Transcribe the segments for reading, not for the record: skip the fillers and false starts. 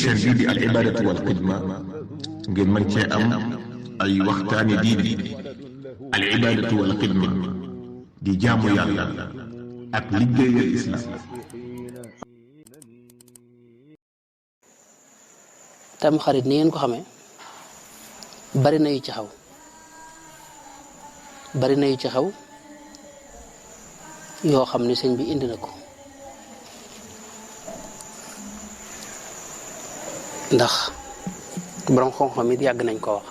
chaîne bii di al ibadatu wal xidma ngeen mën cee am ay waxtaani diine al ibadatu wal xidma di jaamu yàlla ak liggéeyal islam. tam xarit ni ngeen ko xamee bari na yu ci xaw yoo xam ni sëñ bi indi na ko ndax borom xam-xam it yàgg nañ ko wax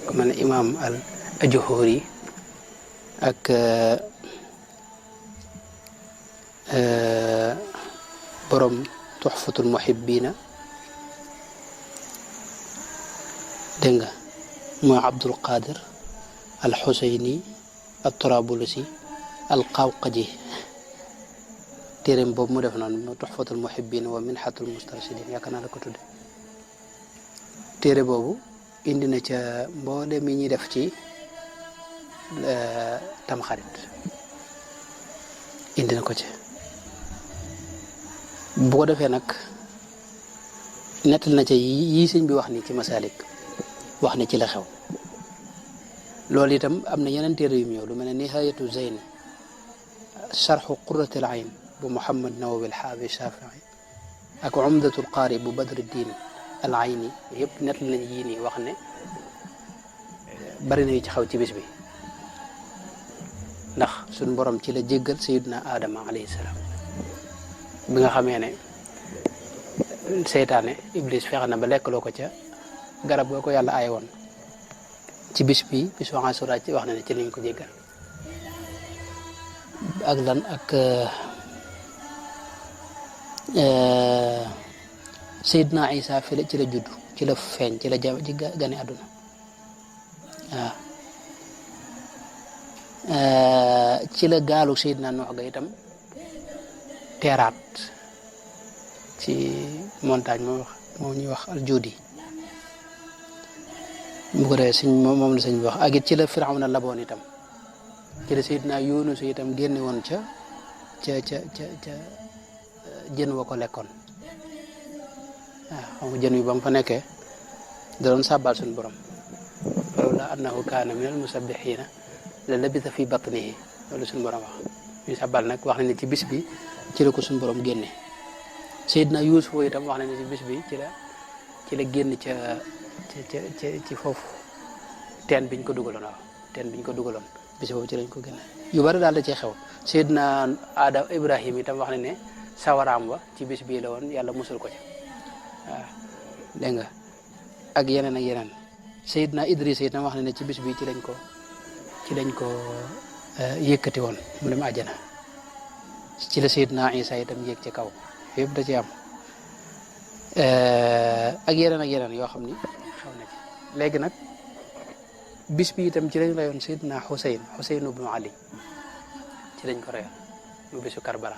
ku mel ne imaam al Ajuhuri ak borom tuxfatul muhibbina dégg nga mooy Abdul Qadir al Xuseyni al Turabulusi al Qawqaji téeréem boobu mu def noonu mu tuxfatul muhibbina wa minhatul mustarshidin yaakaar naa la ko tudde téere boobu indi na ca mboole mi ñuy def ci tamxarit indi na ko ci bu ko defee nag nettal na ca yii sëñ bi wax ni ci masalik wax ne ci la xew loolu itam am na yeneen téere yu ñëw lu mel ne nihayatu zeyn sharxu qurratil ayn bu Muhammad Nawawi al-Haafiz Shaafi'i ak umdatul qaari bu Badruddin al-Ayni yëpp nettal nañ yii nii wax ne bari na yu ci xew ci bis bi ndax suñ borom ci la jéggal sayyidina Adama alayhi salaam bi nga xamee ne seytaane Iblis fexe na ba lekkaloo ko ca garab goo ko yàlla aaye woon ci bis bi bisu Ashura ci wax na ne ci lañ ko jéggal ak lan ak Seydina Isa fi la ci la judd ci la feeñ ci la gane àdduna waaw ci la gaalu Seydina Nuux ga itam teeraat ci montagne moo ñuy wax aljuudi bu ko defee moom la sëñ bi wax ak it ci la Firawna laboon itam ci la Seydina Yunus itam génne woon ca jën wa ko lekkoon waaw xam nga jën wi ba mu fa nekkee da doon sàbbal suñu borom lawlaa annahu kaana minal musabbihiina la labisa fi batnihi loolu suñu borom wax ñu sàbbal nag wax nañ ne ci bis bi ci la ko suñu borom génne Seydina Yuusuf itam wax nañ ne ci bis bi ci la génn ci foofu teen biñ ko dugaloon waaw teen biñ ko dugaloon bis boobu ci lañ ko génne yu bari daal da cee xew Seydina Ibrahim itam wax nañ ne sawaraam wa ci bis bii la woon yàlla musul ko ci waaw dégg nga ak yeneen Seydina Idris itam wax nañ ne ci bis bi ci lañ ko yëkkati woon mu dem àjjana ci la Seydina Isa itam yéeg ci kaw yëpp da ci am ak yeneen yoo xam ni xew na ci léegi nag bis bi itam ci lañ rayoon Seydina Xuseyn ibnu Ali ci lañ ko rayoon mu bisu Karbala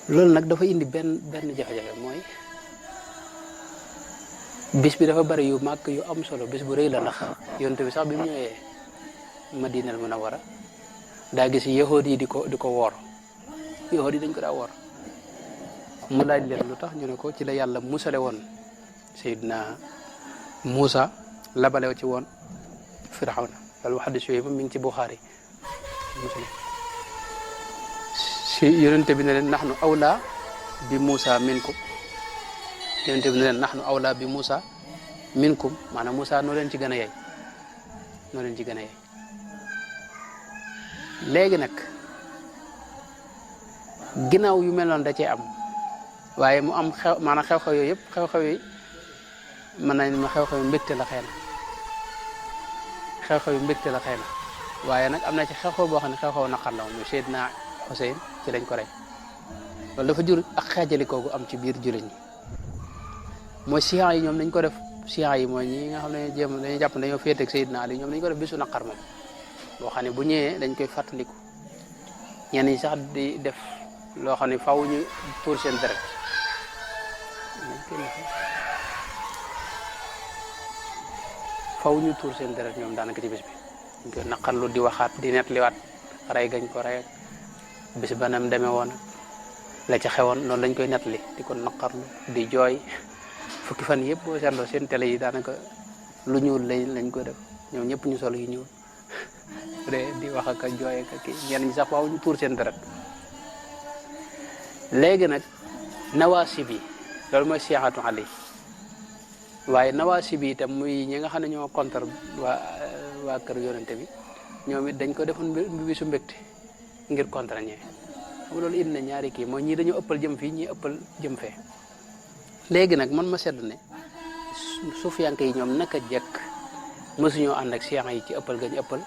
loolu nag dafa indi benn jafe-jafe mooy bis bi dafa bari yu màgg yu am solo bis bu rëy la ndax yonent bi sax bi mu ñëwee Madinal Munawwara daa gis yahood yi di ko woor yahood yi dañ ko daa woor mu laaj leen lu tax ñu ne ko ci la yàlla musale woon Seydina Muusa labale ci woon Firawna loolu xaddis yooyu moom mi ngi ci Buxaari Muslim si yonente bi ne leen naxnu awla bi Muusa minkum yonente bi ne leen naxnu awla bi Muusa minkum maanaam Muusa noo leen ci gën a yey léegi nag ginnaaw yu mel noonu da cee am waaye mu am maanaam xew-xew yooyu yëpp xew-xew yi mën nañ ma xew-xew yu mbégte la xëy na waaye nag am na ci xew-xew boo xam ne xew-xew naqar la muy Seydina Xuseyn ci lañ ko rey loolu dafa jur ak xeejalikoo gu am ci biir jullit ñi mooy siyaa yi ñoom dañ ko def siyaa yi mooy ñi nga xam ne dañuy jàpp ne dañoo féete ak Seydina Ali ñoom dañ ko def bisu naqar moom boo xam ne bu ñëwee dañ koy fàttaliku ñenn ñi sax di def loo xam ne faaw ñu tuur seen deret ñoom daanaka ci bis bi dañ koy naqarlu di waxaat di nettaliwaat rey gañ ko rey bis banam demee woon la ca xewoon noonu lañ koy nettali di ko naqarlu di jooy fukki fan yëpp boo seetloo seen télé yi daanaka lu ñuul lañ ko def ñoom ñëpp ñu solo yu ñuul di wax ak a jooy ak kii ñenn ñi sax waaw ñu tuur seen deret léegi nag nawaasib yi loolu mooy siyaatu ali waaye nawaasib yi itam muy ñi nga xam ne ñoo contre waa kër yonente bi ñoom it dañ ko defoon bisu mbégte ngir contre ñee xam loolu indi na ñaari kii mooy ñii dañoo ëppal jëm fii ñii ëppal jëm fee léegi nag man ma seddu ne sufiyanke yi ñoom naka jekk mësuñoo ànd ak siyan yi ci ëppal gañ ëppal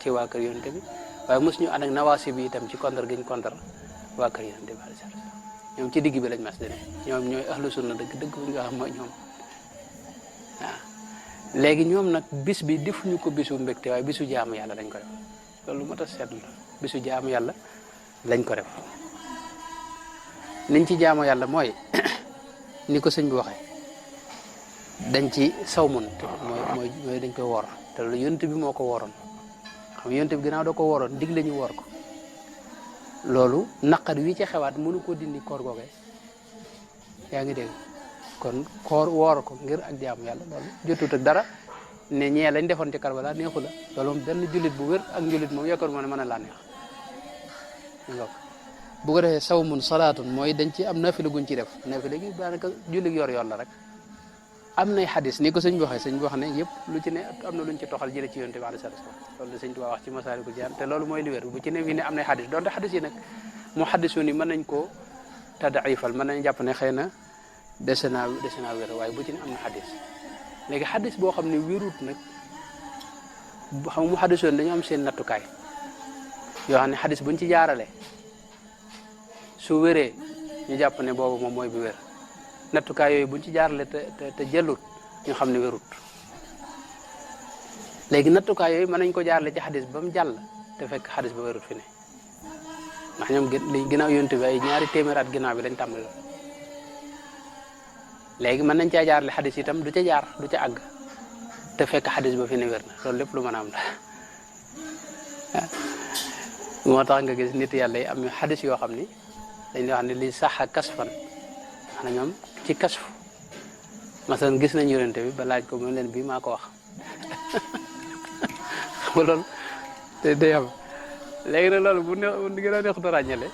ci waa kër yonente bi waaye mësuñoo ànd ak nawaasib yi itam ci contre gañ contre waa kër yonente bi alayhi salaam ñoom ci digg bi lañ mas dene ñoom ñooy ahlu sunna dëgg bu nga xam mooy ñoom waaw léegi ñoom nag bis bi defuñu ko bisu mbégte waaye bisu jaamu yàlla lañ ko def loolu moo tax seetlu bisu jaamu yàlla lañ ko def niñ ci jaamu yàlla mooy ni ko sëñ bi waxee dañ ci sawmun mooy dañ koy woor te loolu yonent bi moo ko wooroon xam yonent bi ginnaaw da ko wooroon digle ñu woor ko loolu naqar wi ci xewaat mënu ko dindi koor googee yaa ngi dégg kon koor woor ko ngir ak jaamu yàlla loolu jotut ak dara ne ñee lañ defoon ci Karbala neexu la loolu moom benn jullit bu wér ak jullit moom yaakaar moo ne mën a laa neex bu ko defee sawmun salaatun mooy dañ ci am nafila guñ ci def nafila gi daanaka jullit yor la rek am nay xadis ni ko sëñ bi waxee sëñ bi wax ne yëpp lu ci ne am na luñ ci toxal jële ci yonent bi alayhi salaatu wasalaam loolu la sëñ Tuubaa wax ci Masaalikul Jinaan te loolu mooy li wér bu ci ne fi ne am nay xadis donte xadis yi nag mu xadisu ni mën nañ koo tadaifal mën nañ jàpp ne xëy na dese naa wér waaye bu ci ne am na xadis léegi xadis boo xam ne wérut nag xam mu xadisoon dañu am seen nattukaay yoo xam ne xadis buñ ci jaarale su wéree ñu jàpp ne boobu moom mooy bi wér nattukaay yooyu buñ ci jaarale te jëlut ñu xam ne wérut léegi nattukaay yooyu mën nañ ko jaarale ci xadis ba mu jàll te fekk xadis ba wérut fi ne ndax ñoom li ginnaaw yonent bi ay ñaari téeméer at ginnaaw bi lañ tàmbali lool léegi mën nañ caa jaarale xadis itam du ca jaar du ca àgg te fekk xadis ba fi ne wér na loolu lépp lu mën a am la moo tax nga gis nit yàlla yi am ñu xadis yoo xam ni dañ lay wax ne li sax a kasfan xanaa ñoom ci kasfu masalan gis nañ yonente bi ba laaj ko mu leen bii maa ko wax xam nga loolu day am léegi nag loolu bu gën a neexut a ràññale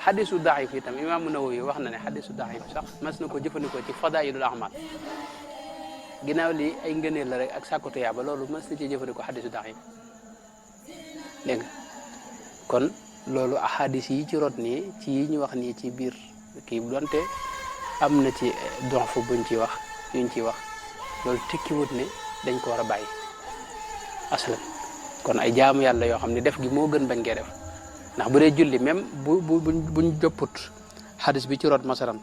xadisu daif itam Imaam Nawawi wax na ne xadisu daif sax mas na ko jëfandikoo ci fadailul ahmal ginnaaw li ay ngëneel la rek ak sàkkatu yaaba loolu mas na ci jëfandikoo xadisu daif dégg nga kon loolu ahadis yi ci rot nii ci yi ñu wax nii ci biir kii donte am na ci donf buñ ci wax yuñ ci wax loolu tekkiwut ne dañ ko war a bàyyi aslan kon ay jaamu yàlla yoo xam ne def gi moo gën bañ koy def ndax bu dee julli même buñ jopput xadis bi ci rot masalan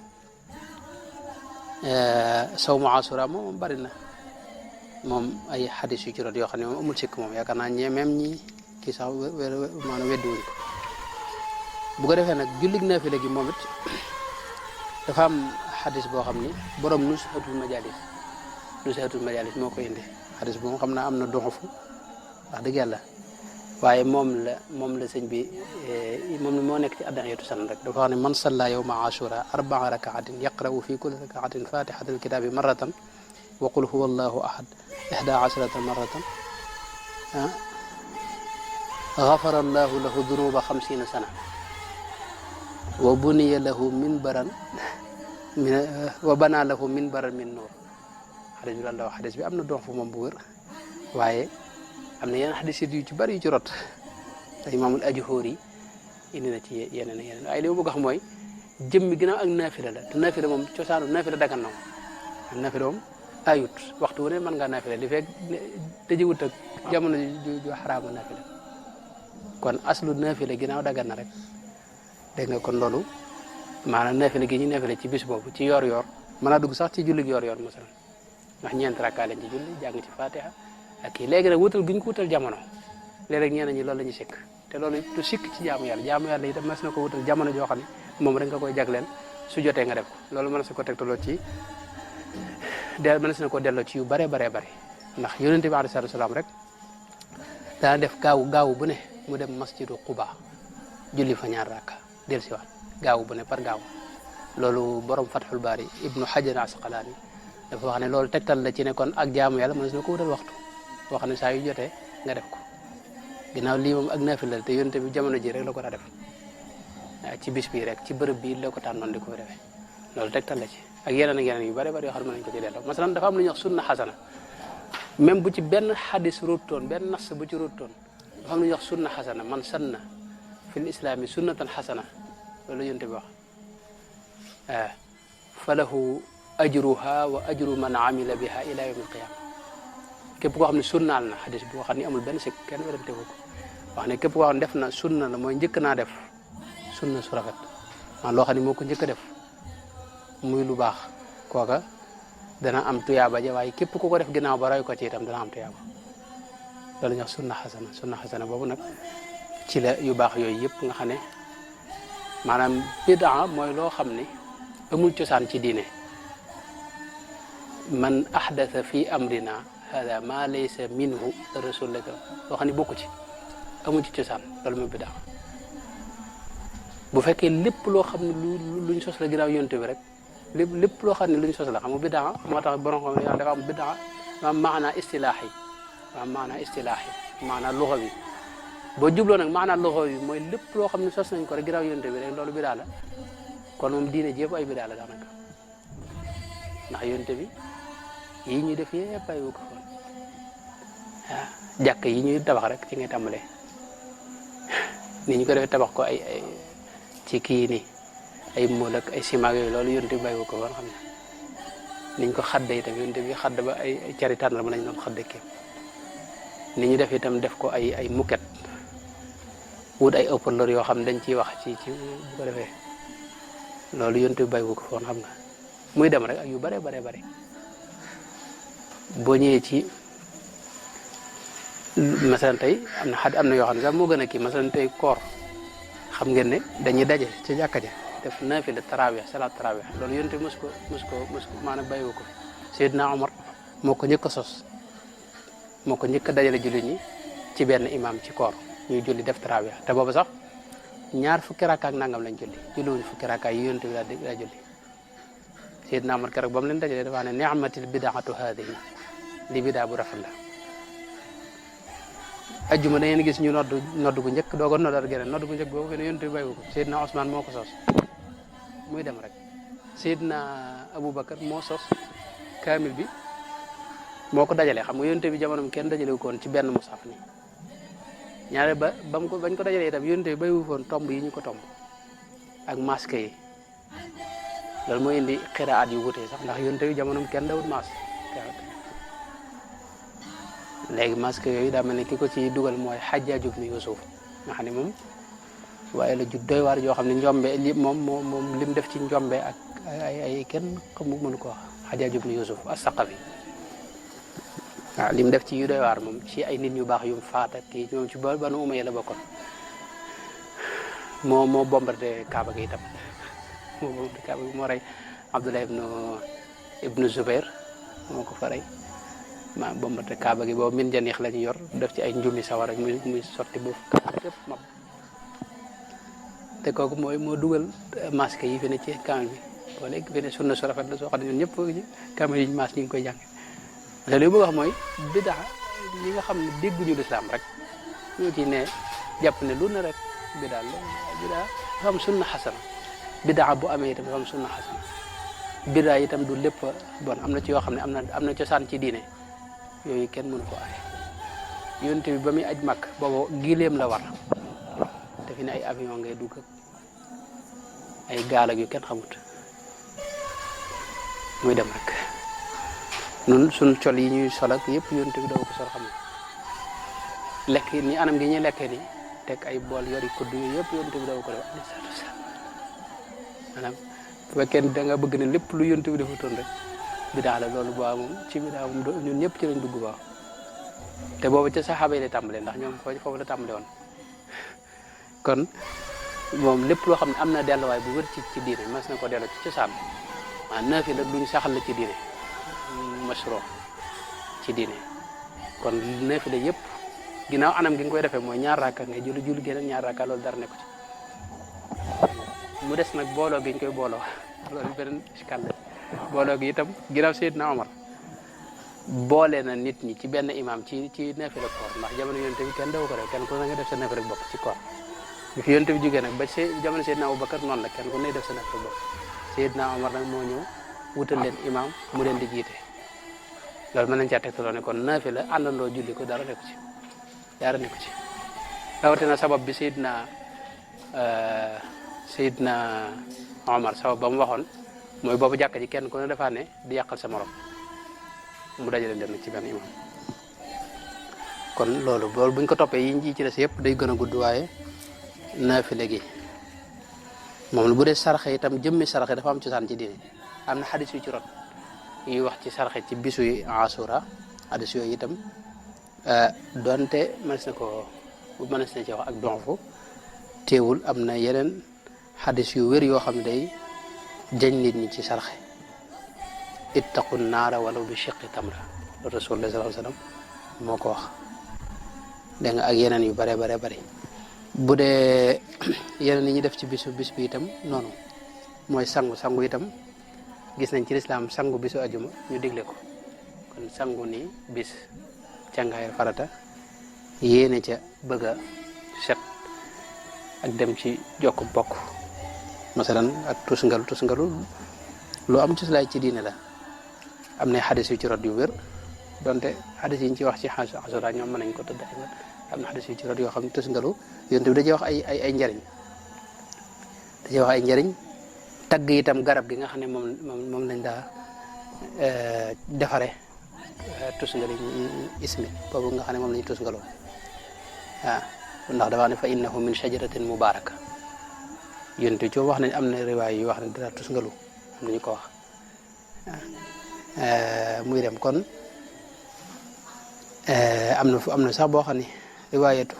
sawmu asura moom bari na moom ay xadis yu ci rot yoo xam ne moom amul sikk moom yaakaar naa ñee même ñi kii sax maanaam weddi wuñ ko bu ko defee nag jullig naafila gi moom it dafa am xadis boo xam ni borom nusahatul majalis moo ko indi xadis bu xam naa am na doxafu wax dëgg yàlla waaye moom la sëñ bi moom moo nekk ci addaxiyatu san rek dafa wax ne man salla yawma ashura 4 rakaatin yaqra'u fi kulli rakaatin fatihatal kitaabi marratan wa qul huwa allahu ahad 11 marratan gafara allahu lahu dunuba 50 sana wa buniya lahu minbaran wa bana lahu minbaran min nuur xadis bi daal la wax xadis bi am na dox fu moom bu wér waaye am na yeneen xadis yu ci bari yu ci rot te imaamul Ajhuri indi na ci yeneen waaye li ma bëgg a xam mooy jëmmi ginnaaw ak naafila la te naafila moom cosaanu naafila dagan na moom naafila moom ayut waxtu wu ne mën ngaa naafila li fekk tëjewut ak jamono ju xaraamu naafila kon aslu naafila ginnaaw dagan na rek dégg nga kon loolu maanaam naafila gi ñu naafila ci bis boobu ci yor-yor mën naa dugg sax ci julli yor-yor masalan ndax ñeent rakkaa lañ ci julli jàng ci fatiha ak kii léegi nag wutal gi ñu ko wutal jamono léeg-léeg ñeneen ñi loolu la ñuy sikk te loolu du sikk ci jaamu yàlla itam mas na ko wutal jamono joo xam ne moom rek nga koy jagleel su jotee nga def ko loolu mën na ko tegtaloo ci mën na ko delloo ci yu bare ndax yonent bi alayhi salaatu salaam rek dana def gaawu bu ne mu dem masjidu Quba julli fa 2 rakka del si waat gaaw bu ne par gaaw loolu borom Fathul Bari Ibnu Hajar Asqalaani dafa wax ne loolu tegtal la ci ne kon ak jaamu yàlla mën na ko wutal waxtu boo xam ne saa yu jotee nga def ko ginnaaw lii moom ak naafila la te yonte bi jamono ji rek la ko daa def ci bis bii rek ci bërëb bii la ko tànnoon di ko fi defee loolu tegtal la ci ak yeneen ak yeneen yu bare bari yoo xam ne mën nañu ko ci delloo masalan dafa am lu ñuy wax sunna xasana même bu ci benn xadis ruutoon benn nas bu ci ruutoon dafa am lu ñuy wax sunna xasana man sanna fil islaami sunnatan xasana loolu yonte bi wax falahu ajruha wa ajru man amila biha ila yawm alqiyama képp koo xam ne sunnaal na xadis boo xam ne amul benn sikk kenn werante ko wax ne képp koo xam ne def na sunna la mooy njëkk naa def sunna su rafet man loo xam ne moo ko njëkk a def muy lu baax kooka dana am tuyaaba ja waaye képp ku ko def ginnaaw ba roy ko ci itam dana am tuyaaba loolu ñuy wax sunna xasana boobu nag ci la yu baax yooyu yëpp nga xam ne maanaam bidaa mooy loo xam ne amul cosaan ci diine man ahdatha fi amrina hada ma laysa minhu rasulullah loo xam ne bokku ci amul ci cosaan loolu mooy bidaa bu fekkee lépp loo xam ne luñ sos la ginnaaw yonte bi rek lépp loo xam ne luñ sos la xam nga bidaa moo tax borom xam ne dafa am bidaa ma maana istilaahi maana luxa bi boo jubloo nag maana luxa bi mooy lépp loo xam ne sos nañ ko rek ginnaaw yonte bi rek loolu bidaa la kon moom diine ji yëpp ay bidaa la daanaka ndax yonte bi yii ñuy def yëpp ay wu ko foon waaw jàkk yi ñuy tabax rek ci ngay tàmbalee ni ñu ko defee tabax ko ay ci kii nii ay mool ak ay ciment yooyu loolu yonte bi bàyyi wu ko woon xam ne niñ ko xadde itam yonte bi xadd ba ay cari tànn mën nañ doon xadde képp ni ñu def itam def ko ay muket wut ay haut-parleur yoo xam ne dañ ciy wax ci bu ko defee loolu yonte bi bàyyi wu ko woon xam nga muy dem rek ak yu bare boo ñëwee ci masalan tey am na yoo xam ne sax moo gën a kii masalan tey koor xam ngeen ne dañuy daje ci jàkka ja def naafila tarawih salaat tarawih loolu yonte bi mos ko maanaam bàyyiwu ko Seydina Omar moo ko njëkk a sos moo ko njëkk a dajale jullit ñi ci benn imam ci koor ñuy julli def tarawih te boobu sax ñaar fukki rakka ak nangam lañ julliwuñ fukki rakka yi yonte bi daa julli Seydina Omar keroog ba mu leen dajalee dafa ne ni'matil bidaatu haadihi li bidaa bu rafet la ajjuma da ngeen gis ñu nodd gu njëkk dooga noddal geneen nodd gu njëkk boobu fene yonte bi bàyyiwu ko Seydina Ousmane moo ko sos muy dem rek Seydina Aboubacar moo sos kaamil bi moo ko dajalee xam nga yonte bi jamonoom kenn dajalewu ko woon ci benn musaf ni ñaare bañ ko dajalee itam yonte bi bàyyiwu foon tomb yi ñu ko tomb ak masque yi loolu mooy indi xiraat yu wutee sax ndax yonte bi jamonoom kenn dawut masque léegi masque yooyu daa mel ne ki ko ci dugal mooy Hajjaaj ibn Yuusuf nga xam ne moom waaye la ju doy waar yoo xam ne njombe li moom lim def ci njombe ak ay kenn xamu mënu ko wax Hajjaaj ibn Yuusuf as-Saqafi waaw lim def ci yu doy waar moom ci ay nit ñu baax yum faat ak kii moom ci Banu Umayya la bokkoon moo bombardé Kaaba gi itam moo bombardé Kaaba gi moo rey Abdullah ibnu Zubair moo ko fa rey maa bombardé Kaaba gi boobu min janiix la ñu yor def ci ay njumi sawara muy sotti boofu Kaaba képp mab te kooku moo dugal masque yi fi ne ci kaamil bi boo léegi fi ne sunna su rafet la soo xam ne ñun ñëpp kaamil yi masque ñu ngi koy jàng te li bëgg wax mooy bidaa ñi nga xam ne dégguñu lislaam rek ñoo ci ne jàpp ne lu ne rek bidaa dafa am sunna xasana bidaa bu amee itam dafa am sunna xasana bidaa itam du lépp bon am na ci yoo xam ne am na cosaan ci diine yooyu kenn mënu ko aaye yonte bi ba muy aj Makka boobu gileem la war te fi ne ay avion ngay dugg ay gaal ak yu kenn xamut muy dem rek nun suñ col yi ñuy sol ak yëpp yonte bi doo ko sol xam ne lekk ni anam gi ñuy lekkee ni teg ay bool yori kudd yooyu yëpp yonte bi doo ko def maanaam bu fekkee da nga bëgg ne lépp lu yonte bi defutoon rek bidaa la loolu baa moom ci bidaa moom ñun ñëpp ci lañ dugg baax te boobu ca saxaaba yi la tàmbalee ndax ñoom foofu la tàmbale woon kon moom lépp loo xam ne am na delluwaay bu wër ci diine mas na ko dellu ci cosaan naafi la luñ saxal la ci diine masro ci diine kon naafi la yëpp ginnaaw anam gi nga koy defee mooy ñaar rakka ngay julli geneen ñaar rakka loolu dara nekku ci mu des nag booloo gi ñu koy booloo loolu beneen iskal la booloo gi itam ginnaaw Seydina Omar boole na nit ñi ci benn imam ci naafila koor ndax jamono yonent bi kenn daw ko def kenn ku ne nga def sa naafila bopp ci koor bi fi yonent bi jógee nag ba jamono Seydina Abubakar noonu la kenn ku ne def sa naafila bopp Seydina Omar nag moo ñëw wutal leen imam mu leen di jiite loolu mën nañ caa tegtaloo ne kon naafila àndandoo julli ko dara nekku ci rawatina sabab bi Seydina Omar sabab ba mu waxoon mooy boobu jàkka ji kenn ku ne defaa ne di yàqal sa morom mu dajale leen nag ci benn imam kon loolu buñ ko toppee yi ci des yëpp day gën a gudd waaye naafile gi moom bu dee saraxe itam jëmmi saraxe dafa am cosaan ci diine am na xadis yu ci rot yuy wax ci saraxe ci bisu yi asura xadis yooyu itam donte mënees na ci wax ak donfu teewul am na yeneen xadis yu wér yoo xam ne day jañ nit ñi ci saraxe ittaqu naara walaw bi shiqqi tamra loolu rasulullah sallallahu alayhi wasallam moo ko wax dégg nga ak yeneen yu bare bu dee yeneen yi ñu def ci bis bi itam noonu mooy sangu itam gis nañ ci lislaam sangu bisu ajuma ñu digle ko kon sangu ni bis càngaayal farata yéene ca bëgg a set ak dem ci jokk bokk masalan ak tusngalu lu am ci laay ci diine la am na xadis yu ci rot yu wér donte xadis yi ñu ci wax ci xasura ñoom mën nañ ko tëdd am na xadis yu ci rot yoo xam ne tusngalu yonent bi da cee wax ay njariñ tagg itam garab gi nga xam ne moom lañ daa defare tusngali ismi boobu nga xam ne moom lañu tusngaloo waaw ndax dafa ne fa innahu min shajaratin mubaraka yonent bi wax nañ am na riwaay yu wax ne dara tusngalu am nañu ko wax muy dem kon am na sax boo xam ne riwaayatu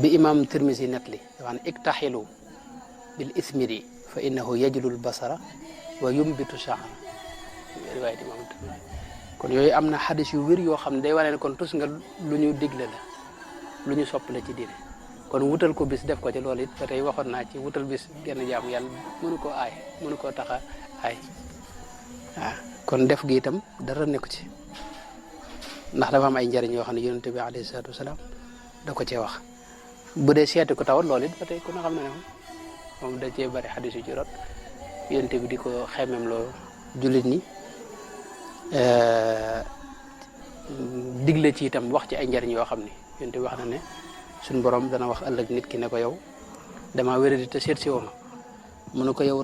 bi imam Tirmisi netli dafa ne iktaxilu bil ismiri fa innahu yajlul basara wa yumbitu sha'ra riwaayat imam Tirmisi kon yooyu am na xadis yu wér yoo xam ne day wane ne kon tus nga lu ñu digle la lu ñu sopp la ci diine kon wutal ko bis def ko ci loolu it ba tey waxoon naa ci wutal bis genn jaamu yàlla mënu koo aay mënu koo taxa aay waaw kon def gi itam dara nekku ci ndax dafa am ay njariñ yoo xam ne yonent bi alayhi salaatu wasalaam da ko cee wax bu dee seeti ko tawat loolu it ba tey ku na xam ne moom da cee bari xadis yu ci rot yonent bi di ko xemem loo jullit ñi digle ci itam wax ci ay njariñ yoo xam ne yonent bi wax na ne suñ borom dana wax ëllëg nit ki ne ko yow dama wéradi te seet si woo ma mu ne ko yow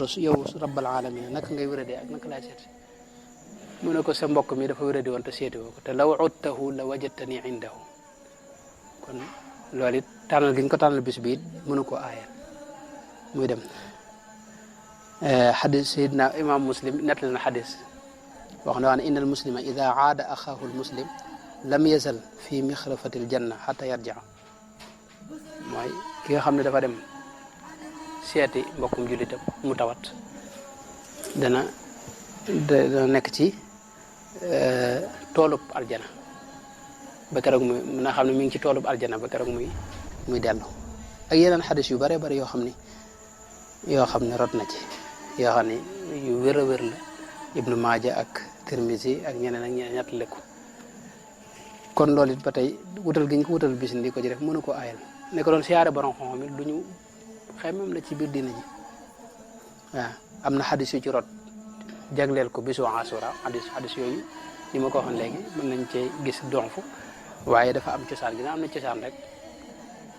rabbal alamin naka ngay wéradee ak naka laa seet si mu ne ko sa mbokk mi dafa wéradi woon te seeti woo ko te law udtahu la wajadtani indahu kon loolu it tànnal gi ñu ko tànnal bis bi it mënu ko aayal muy dem xadis sayidna imam muslim nettali na xadis wax na ne inna al muslima ida aada axaahu al muslim lam yazal fi mixrafati al janna xata yarjaa mooy ki nga xam ne dafa dem seeti mbokkum jullitam mu tawat dana nekk ci toolub aljana ba keroog muy na xam ne mi ngi ci toolub aljana ba keroog muy dellu ak yeneen xadis yu bare bare yoo xam ne rot na ci yoo xam ne yu wér a wér la Ibnu Maaja ak Tirmisi ak ñeneen ak ñeneen ñett lekku kon loolu it ba tey wutal gi ñu ko wutal bis ndi ko ci def mënu ko aayal ne ko doon siyaare borom xam-xam it lu ñu xemam la ci biir diina ji waaw am na xadis yu ci rot jagleel ko bisu asura xadis yooyu ni ma ko waxoon léegi mën nañ cee gis donfu waaye dafa am cosaan gi na am na cosaan rek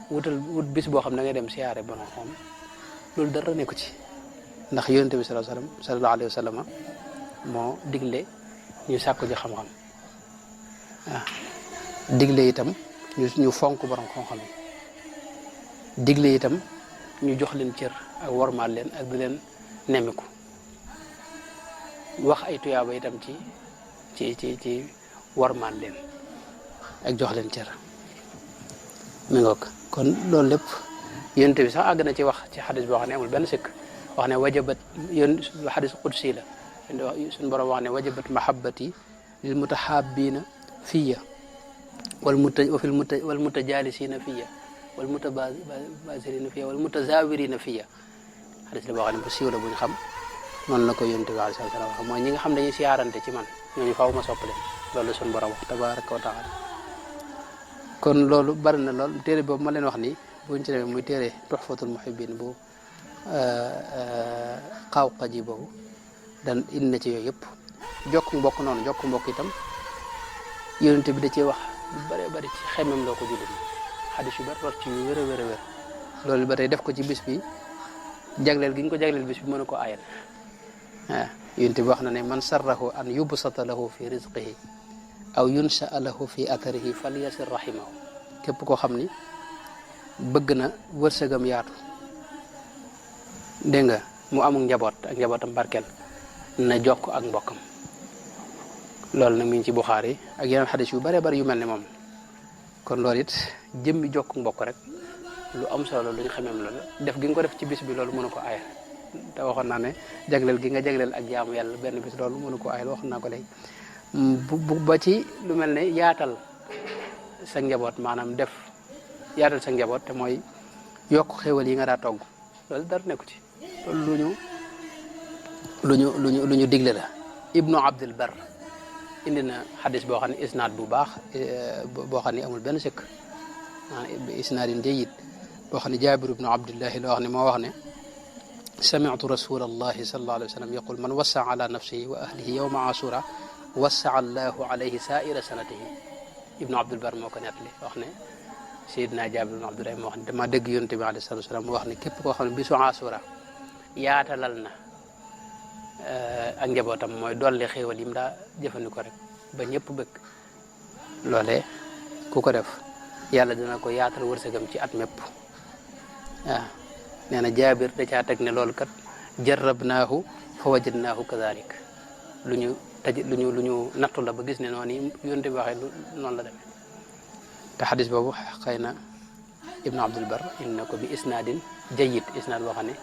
wut bis boo xam ne da ngay dem siyaare borom xam loolu dara nekku ci ndax yonent bi sallallahu alayhi wa sallam moo digle ñu sàkku ji xam-xam waaw digle itam ñu fonk borom xam-xam yi digle itam ñu jox leen cër ak wormaal leen ak di leen nemmiku wax ay tuyaaba itam ci wormaal leen ak jox leen cër mi ngoog kon loolu lépp yonent bi sax àgg na ci wax ci xadis boo xam ne amul benn sikk wax ne wajabat yoon xadis qudsi la suñu borom wax ne wajabat mahabbati lil mutahabbina fiya wal mutajalisina fiya wal mutabazirina fiya wal mutazawirina fiya xadis la boo xam ne bu siiw la bu ñu xam noonu la ko yonent bi alayhi salaam wax mooy ñi nga xam dañuy siyaarante ci man ñooñu faaw ma sopp leen loolu suñu borom wax tabaraka wa taala kon loolu bari na lool téere boobu ma leen wax nii buñ ci demee muy téere Tuhfatul Muhibbin bu Xawqaji boobu dan indi na ci yooyu yëpp jokk mbokk noonu jokk mbokk itam yonent bi da cee wax lu bëree bëri ci xemem loo ko jullit xadis yu bari war ci yu wér a wér a wér loolu ba tey def ko ci bis bi jagleel gi ñu ko jagleel bis bi mën a ko aayal waaw yonent bi wax na ne man sarrahu an yubsata lahu fi rizqihi aw yunsaa lahu fi atharihi falyasir rahimahu képp koo xam ni bëgg na wërsëgam yaatu dégg nga mu amul njaboot ak njabootam barkeel na jokk ak mbokkam loolu nag mi ngi ci Buxaari ak yeneen xadis yu bare bari yu mel ne moom kon loolu it jëmmi jokk mbokk rek lu am solo lu ñu xamee loolu def gi nga ko def ci bis bi loolu mënu ko aayal te waxoon naa ne jagleel gi nga jagleel ak jaamu yàlla benn bis loolu mënu ko aayal waxoon naa ko léegi bu ba ci lu mel ne yaatal sa njaboot maanaam def yaatal sa njaboot te mooy yokk xéwal yi nga daa togg loolu dara nekku ci loolu lu ñu digle la Ibnu Abdul Bar indi na xadis boo xam ne isnaad bu baax boo xam ne amul benn sëkk isnaadin jayyid boo xam ne Jaabir ibnu Abdillahi la wax ne moo wax ne sami'tu rasulallahi sallallahu alayhi wa sallam yaqul man wassa ala nafsihi wa ahlihi yawma ashura wassa allahu alayhi saa'ira sanatihi Ibnu Abdul Bar moo ko nettali wax ne Seydina Jaabir ibnu Abdillahi moo wax ne dama dégg yonent bi alayhi salaatu wa salaam mu wax ne képp koo xam ne bisu ashura yaatalal na ak njabootam mooy dolli xéewal yi mu daa jëfandikoo rek ba ñëpp bëgg loolee ku ko def yàlla dina ko yaatal wërsëgam ci at mépp waaw nee na Jaabir da caa teg ne loolu kat jarrabnaahu fa wajadnaahu kadalik lu ñu nattu la ba gis ne noonu yonent bi waxee noonu la demee te xadis boobu xëy na Ibnu Abdul Bar indi na ko bi isnaadin jayyid isnaad boo xam ne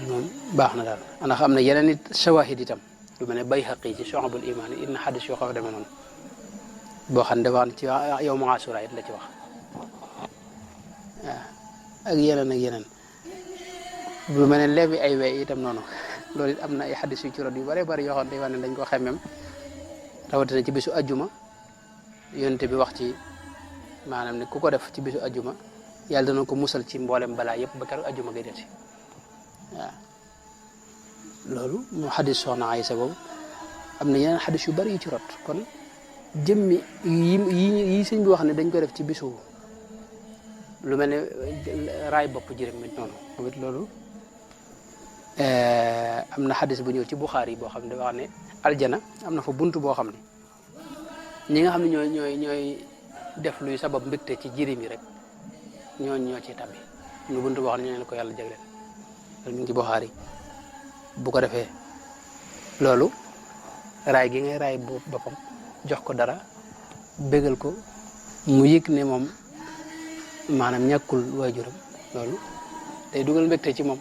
moom baax na daal ndax am na yeneen it shawahid itam lu mel ne Bayhaqi ci Shu'abul Iman it na xadis yoo xaw a demee noonu boo xam ne dafa ci yow ma Ashura it la ci wax waaw ak yeneen lu mel ne lebi ay wey itam noonu loolu it am na ay xadis yu ci rot yu bare bari yoo xam ne day wax ne dañ ko xemmem rawatina ci bisu ajjuma yonent bi wax ci maanaam ne ku ko def ci bisu ajjuma yàlla dana ko musal ci mboolem balaa yëpp ba keroog ajjuma ngay delsi waaw loolu moo xadis soxna Aysa boobu am na yeneen xadis yu bari yu ci rot kon jëmmi yi sëñ bi wax ne dañ ko def ci bisu lu mel ne raay bopp jërëm mit noonu moom it loolu am na xadis bu ñëw ci Buxaari boo xam ne dafa wax ne aljana am na fa buntu boo xam ne ñi nga xam ne ñooy def luy sabab mbégte ci jirim yi rek ñoo ci tabbi ñu buntu boo xam ne ñoo leen ko yàlla jagleel loolu mi ngi ci Buxaari bu ko defee loolu raay gi ngay raay boppam jox ko dara bégal ko mu yëg ne moom maanaam ñàkkul waajuram loolu day dugal mbégte ci moom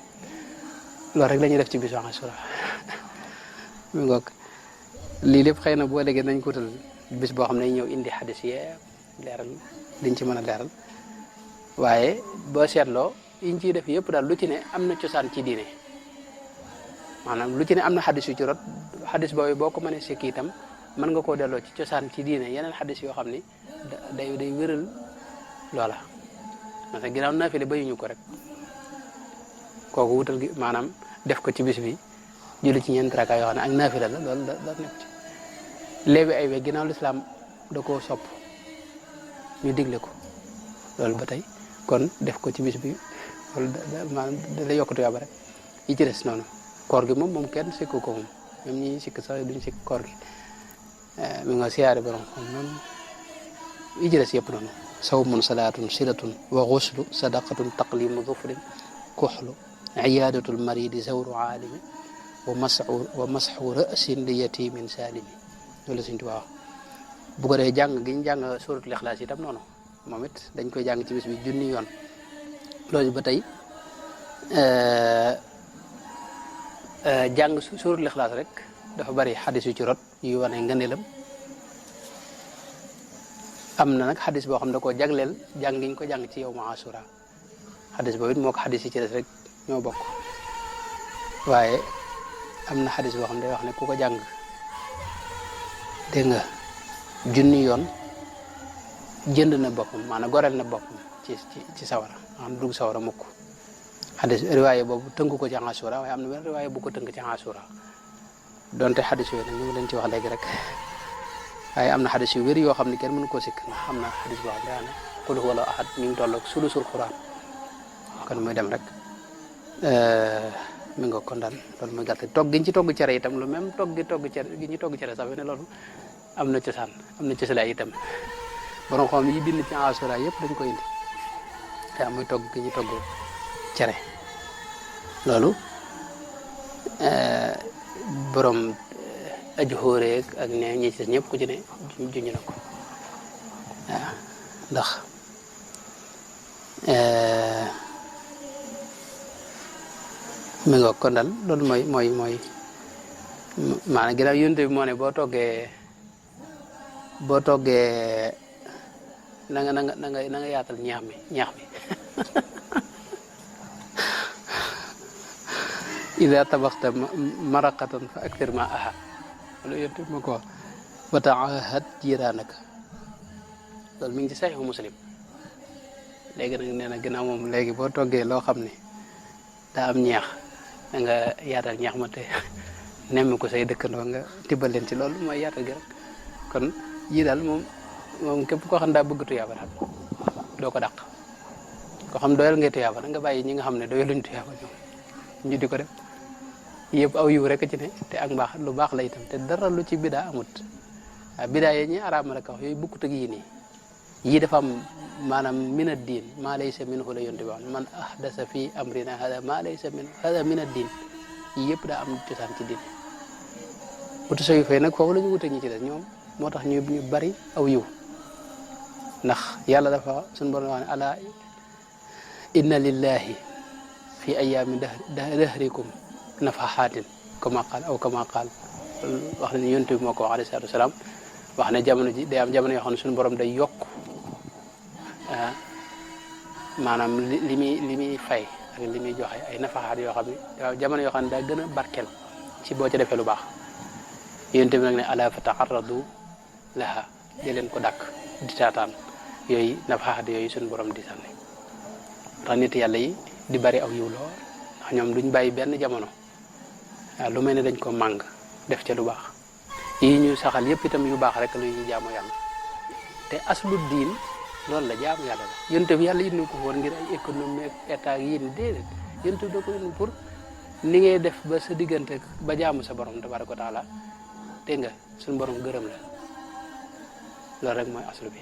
loolu rek la ñuy def ci bisu Ashura mi ngoog lii lépp xëy na boo léegi nañ ko wutal bis boo xam ne ñëw indi xadis yee leeral liñ ci mën a leeral waaye boo seetloo yiñ ciy def yëpp daal lu ci ne am na cosaan ci diine maanaam lu ci ne am na xadis yu ci rot xadis boobu boo ko mënee sekki itam mën nga koo delloo ci cosaan ci diine yeneen xadis yoo xam ni day wéral loola parce que ginnaaw naafile bayuñu ko rek kooku wutal gi maanaam def ko ci bis bi julli ci ñeent raka yoo xam ne ak naafila la loolu da nekk ci léegi ay we ginnaaw lislaam da koo sopp ñu digle ko loolu ba tey kon def ko ci bis bi loolu maanaam da lay yokkatu yàlla rek yi ci des noonu koor gi moom kenn sikku ko moom même ñi sikk sax duñ sikk koor gi mi nga siyaare borom xam noonu yi ci des yëpp noonu sawmun salaatun silatun wa xuslu sadaqatun taqlimu dufrin kuxlu iyadatul maridi zawru aalimi wa masxu rasin li yatimin salimi loolu Sëñ Tuubaa wax bu ko dee jàng gi ñu jàng suratul Ixlaas itam noonu moom it dañ koy jàng ci bis bi junni yoon loolu ba tey jàng suratul Ixlaas rek dafa bari xadis yu ci rot yu wane ngëneelam am na nag xadis boo xam ne da koo jagleel jàng gi ñu ko jàng ci yow ma Ashura xadis boobu it moo ko xadis yi ci des rek ñoo bokk waaye am na xadis boo xam ne day wax ne ku ko jàng dégg nga junni yoon jënd na boppam maanaam goreel na boppam ci sawara maanaam dugg sawara mukk xadis riwaaye boobu tënk ko ci Ashura waaye am na benn riwaaye bu ko tënk ci Ashura donte xadis yooyu nag ñu ngi leen ci wax léegi rek waaye am na xadis yu wér yoo xam ne kenn mënu koo sikk ndax am na xadis boo xam ne daanaka qul huwa Allahu ahad mi ngi toll ak sulusul Quran kon muy dem rek mi nga kon daal loolu muy gàtt togg gi ñu ci togg cere itam lu même togg cere gi ñu togg cere sax ne loolu am na cosaan am na cosaan itam borom xam yi bind ci Ashura yëpp dañ ko indi te muy togg gi ñu togg cere loolu borom aju xóoreeg ak ne ñi ci ñëpp ku ci ne juñu na ko waaw ndax mi nga kon daal loolu mooy maanaam ginnaaw yonte bi moo ne boo toggee na nga yaatal ñaax mi ida tabaxta maraqatan fa aktir ma aha loolu yonte bi moo ko wax wa taahad jiraanaka loolu mi ngi ci saxiixu Muslim léegi nag nee na ginnaaw moom léegi boo toggee loo xam ne daa am ñeex da nga yaatal ñeex ma te nemm ko say dëkkandoo nga tibbal leen ci loolu mooy yaatal gi rek kon yii daal moom képp koo xam daa bëgg tuyaaba daal doo ko dàq koo xam doyal ngay tuyaaba da nga bàyyi ñi nga xam ne doyaluñ tuyaaba ñoom ñu di ko def yëpp aw yiw rek ci ne te ak mbaax lu baax la itam te dara lu ci bidaa amut waaw bidaa yi ñi araam rek wax yooyu bukkut ak yii nii yii dafa am maanaam min ad-diin maa laysa minhu la yonte bi wax man ahdasa fi amrina hada maa laysa minhu hada min ad-diin yii yëpp daa am cosaan ci diin wutu sa yu fay nag foofu la ñu wute ñi ci des ñoom moo tax ñu bari aw yiw ndax yàlla dafa suñu borom wax ne ala inna lillahi fi ayaami dahrikum nafaxaatin kama qaal aw kama qaal wax ne yonte bi moo ko wax alayhi salaatu wasalaam wax ne jamono ji day am jamono yoo xam ne suñu borom day yokk maanaam li muy fay ak li muy joxe ay nafaxaat yoo xam ne jamono yoo xam ne daa gën a barkeel ci boo ci defee lu baax yonte bi nag ne ala fa taarradu laha di leen ko dàkk di taataan yooyu nafaxaat yooyu suñu borom di sànni tax nit yàlla yi di bari aw yiw lool ndax ñoom duñ bàyyi benn jamono waaw lu mel ne dañ ko màng def ca lu baax yi ñu saxal yëpp itam yu baax rek lu ñuy jaamu yàlla te aslu diin loolu la jaamu yàlla la yonte bi yàlla indi ko woon ngir ay économie ak état yi ni déedéet yonte bi da ko indi pour ni ngay def ba sa diggante ba jaamu sa borom tabaraka wa taala dégg nga suñu borom gërëm la loolu rek mooy aslu bi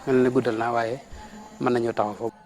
mel na guddal naa waaye mën nañoo taxaw foofu